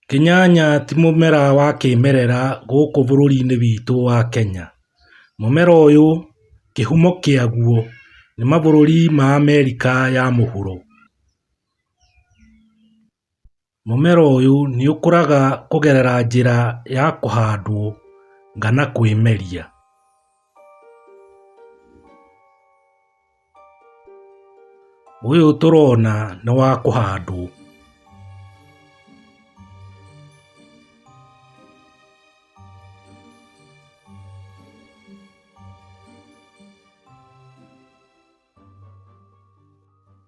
Kĩnyanya ti mũmera wa kĩmerera gũkũ bũrũri-inĩ witũ wa Kenya. Mũmera ũyũ kĩhumo kĩaguo nĩ mabũrũri ma Amerika ya mũhuro. Mũmera ũyũ nĩ ũkũraga kũgerera njĩra ya kũhandwo kana kwĩmeria. Ũyũ tũrona nĩ wa kũhandwo.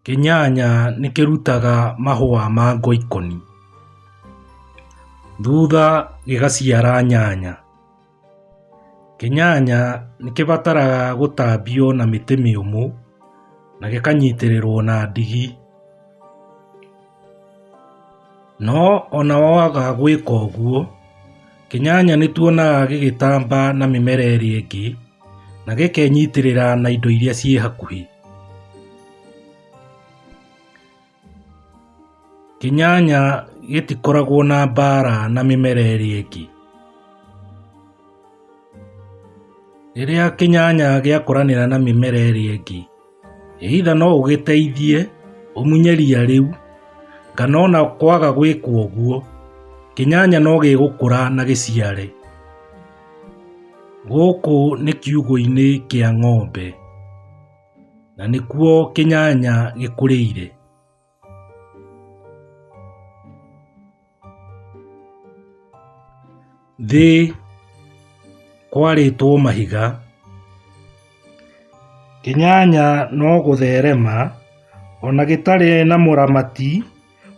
Kĩnyanya nĩ kĩrutaga mahũa ma ngoikoni, thutha gĩgaciara nyanya. Kĩnyanya nĩ kĩbataraga gũtambio na mĩtĩ mĩũmũ na gĩkanyitĩrĩrwo na ndigi. No ona waga gwĩka ũguo, kĩnyanya nĩ tuonaga gĩgĩtamba na mĩmera ĩrĩa ĩngĩ na gĩkenyitĩrĩra na indo iria ciĩ hakuhĩ. Kĩnyanya gĩtikoragwo na mbara na mĩmera ĩrĩa ĩngĩ. Rĩrĩa kĩnyanya gĩakũranĩra na mĩmera ĩrĩa ĩngĩ, either no ũgĩteithie ũmunye ria rĩu, kana ona kwaga gwĩka ũguo, kĩnyanya no gĩgũkũra na gĩciare. Gũkũ nĩ kiugũ-inĩ kĩa ng'ombe. Na nĩkuo kĩnyanya gĩkũrĩire. Thĩ kwarĩtwo mahiga. Kĩnyanya no gũtherema ona gĩtarĩ na mũramati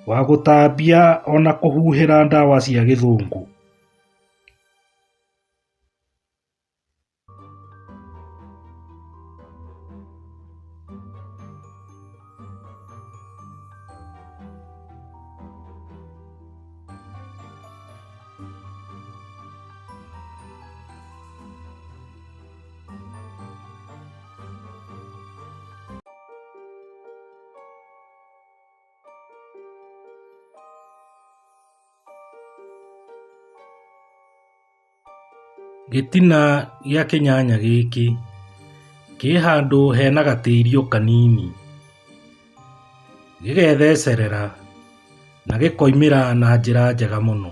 wa gũtambia ona kũhuhĩra ndawa cia gĩthũngũ. Gĩtina gĩa kĩnyanya gĩkĩ kĩ handũ hena gatĩri o kanini, gĩgethecerera na gĩkoimĩra na njĩra njega mũno.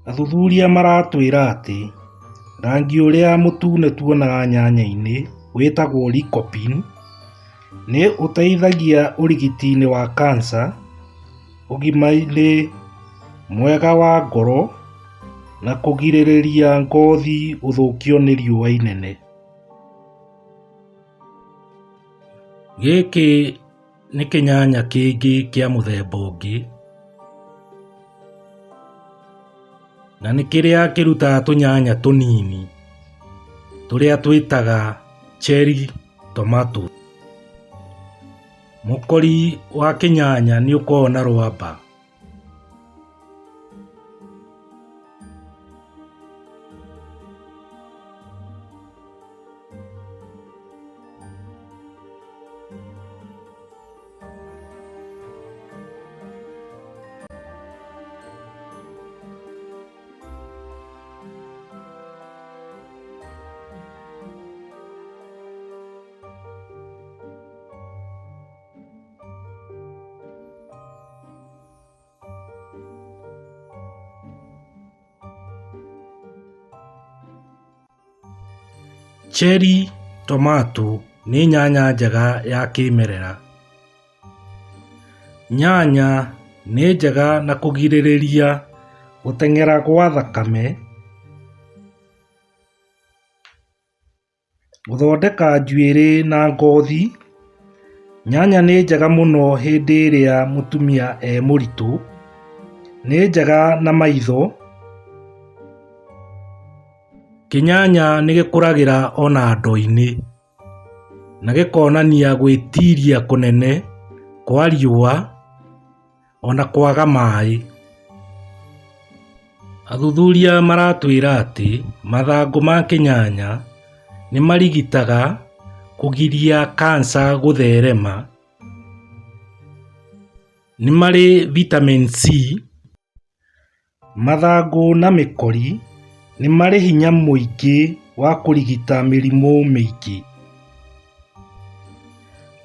Athuthuria maratwĩra atĩ rangi ũrĩa mũtune tuonaga nyanya-inĩ wĩtagwo lycopene, nĩ ũteithagia ũrigiti-inĩ wa kansa, ũgima-inĩ mwega wa ngoro na kũgirĩrĩria ngothi gũthũkio nĩ riũa inene. Gĩkĩ nĩ kĩnyanya kĩngĩ kĩa mũthemba ũngĩ, na nĩ kĩrĩa kĩrutaga tũnyanya tũnini tũrĩa twĩtaga cherry tomato. Mũkori wa kĩnyanya nĩ ũkoragwo na rwamba. Cherry tomato nĩ nyanya njega ya kĩmerera. Nyanya nĩ njega na kũgirĩrĩria gũteng'era gwa thakame. Gũthondeka njuĩrĩ na ngothi, nyanya nĩ njega mũno hĩndĩ ĩrĩa mũtumia e mũritũ, nĩ njega na maitho. Kĩnyanya nĩ gĩkũragĩra ona ndoo-inĩ na gĩkonania gwĩtiria kũnene kwa riũa ona kwaga maĩ. Athuthuria maratwĩra atĩ mathangũ ma kĩnyanya nĩ marigitaga kũgiria cancer gũtherema. Nĩ marĩ vitamin C. Mathangũ na mĩkori nĩ marĩ hinya mũingĩ wa kũrigita mĩrimũ mĩingĩ.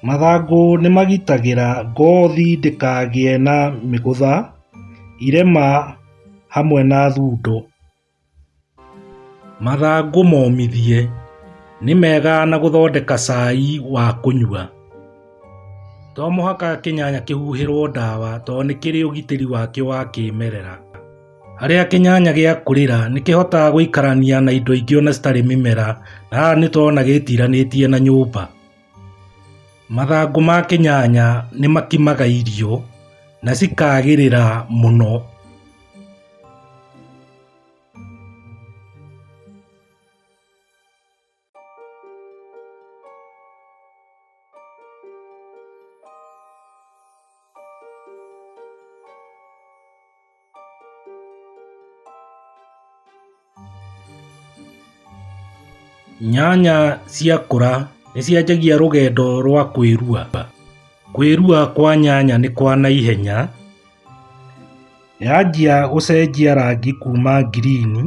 Mathangũ nĩ magitagĩra ngothi ndĩkagĩe na mĩgũtha, irema hamwe na thundo. Mathangũ momithie nĩ mega na gũthondeka cai wa kũnyua. To mũhaka kĩnyanya kĩhuhĩrwo ndawa tondũ nĩ kĩrĩ ũgitĩri wakĩo wa kĩmerera. Harĩa kĩnyanya gĩakũrĩra nĩ kĩhotaga gũikarania na indo ingĩ ona citarĩ mĩmera, na haha nĩ tũrona gĩtiranĩtie na nyũmba. Mathangũ ma kĩnyanya nĩ makimaga irio na cikagĩrĩra mũno. Nyanya ciakũra nĩ cianjagia rũgendo rwa kwĩrua. Kwĩrua kwa nyanya nĩ kwa naihenya, yanjia gũcenjia rangi kuma ngirini,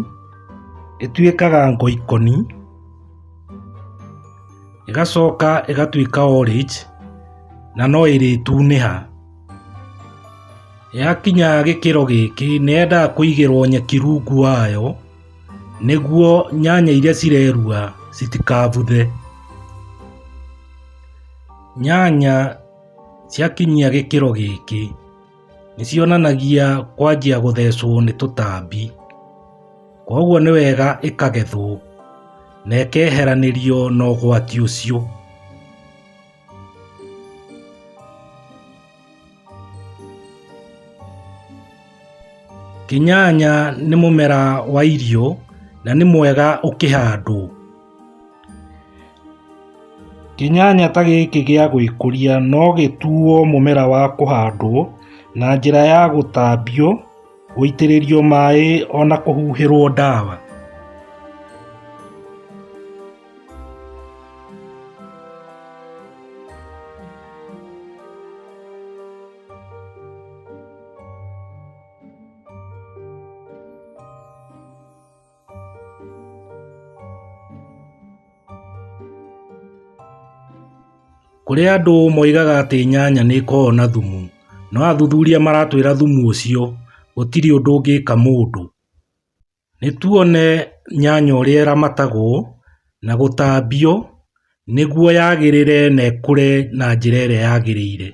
ĩtuĩkaga ngoikoni, ĩgacoka ĩgatuĩka orange na no ĩrĩtunĩha. Yakinya gĩkĩro gĩkĩ nĩ yendaga kũigĩrwo nyeki rungu wayo nĩguo nyanya iria cirerua citikabuthe. Nyanya ciakinyia gĩkĩro gĩkĩ nĩ cionanagia kwanjia gũthecwo nĩ tũtambi, koguo nĩ wega ĩkagethwo na ĩkeheranĩrio na ũgwati ũcio. Kĩnyanya nĩ mũmera wa irio na nĩ mwega ũkĩhandwo. Kĩnyanya ta gĩkĩ gĩa gwĩkũria no gĩtuo mũmera wa kũhandwo na njĩra ya gũtambio, gũitĩrĩrio maĩ ona kũhuhĩrwo ndawa. Kũrĩ andũ moigaga atĩ nyanya nĩ ĩkoragwo na thumu, no athuthuria maratwĩra thumu ũcio gũtirĩ ũndũ ũngĩka mũndũ. Nĩ tuone nyanya ũrĩa ĩramatagwo na gũtambio nĩguo yagĩrĩre na ĩkũre na njĩra ĩrĩa yagĩrĩire.